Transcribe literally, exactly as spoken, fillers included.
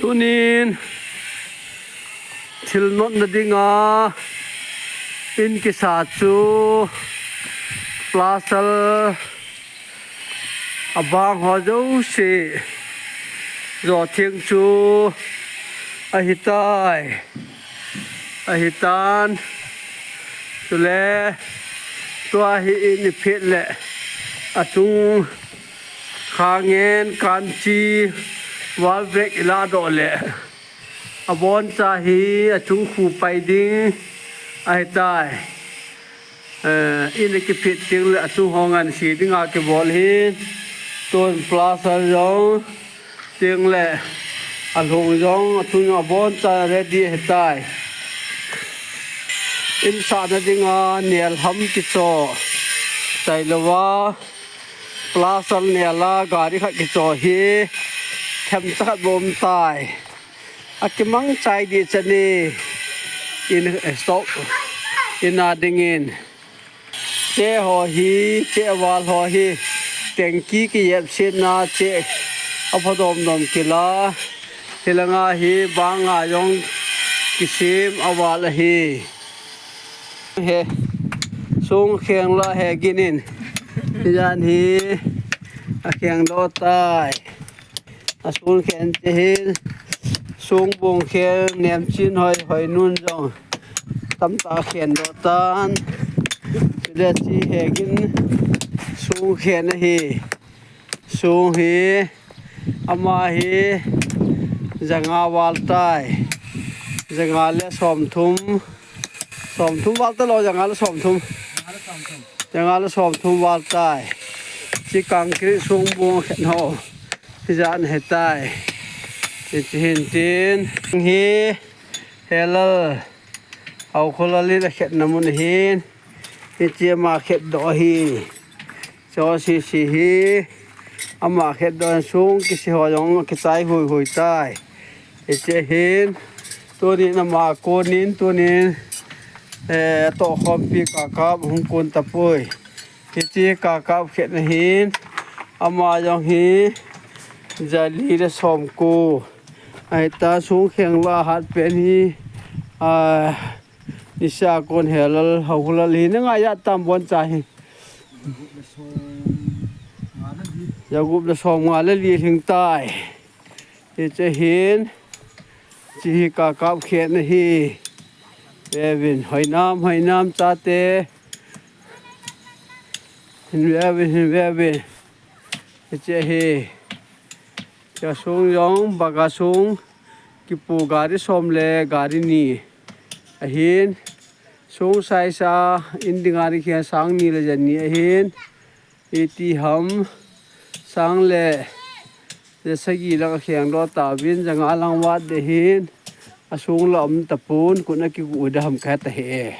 Tunin thil notna dinga in kisa chu plaster abang ho jouse jo theng chu ahitai. Ahitan. Chule tua hi in iphet le achung khangen kanchi wall break ila doh le aboncha hi achung khu pai ding ahitai. Eh, in akiphet teng le achung ho ngansi dinga kibol hi. Tun plaster jong teng le alhung jong achung aboncha ready ahitai. In sahna dinga nel ham kicho chai louva plaster nela gari khat kicho hi themcha khat bom tai. Akimang chai di chani in, eh, stock in a dingin. Che ho hi, che wall ho hi, tengki kiyep sitna che aphadom dom kila. Hilanga hi banga jong kisem awal ahi. He sung kheng la he ginin. Jan hi akheng doh tai. Asung khen te hin sung bung khen nem chin hoi hoi nun jong tamtah khen doh tan. Chule chi he gin sung khen ahi. Sung hi ama hi janga wall tai. Janga le somthum. Somthum wall ta lo, janga le somthum. Janga le somthum wall tai. Chi concrete sung bung khen ho. Hijat na hetai. Hichi hin tin. Hi helal. Hau khola li la khetna mun hin. Hichi ama khet doh hi. Cho si si hi. Ama khet doh sung kisi ho jong kichai hui hui tai. Hichi hin. Tunin ama konin tunin. Eh, to khompi kakap hung kon tapoi. Hichi kakap khetna hin. Ama jong hi. Jali le somko. Ahita sung kheng la hat pen hi. Ah, nisa kon helal hau hulal hi. Nanga ya tam boncha hi. Jagup le som nga le li hling tai. Hichi hin. Chi hi kakap khetna hi. Vevin, hoinam, hoinam chate. Hin vevin, hin vevin. Hichi hi. Cha sung jong, baga sung. Kipu gari som le gari ni. Ahin. Sung saisa, in dinga ni khen sang ni le jan ni ahin. Iti ham sang le ja sagi lang akheng doh tauvin janga lang vat de hin asung la um tapon kun akigu da ham kata he.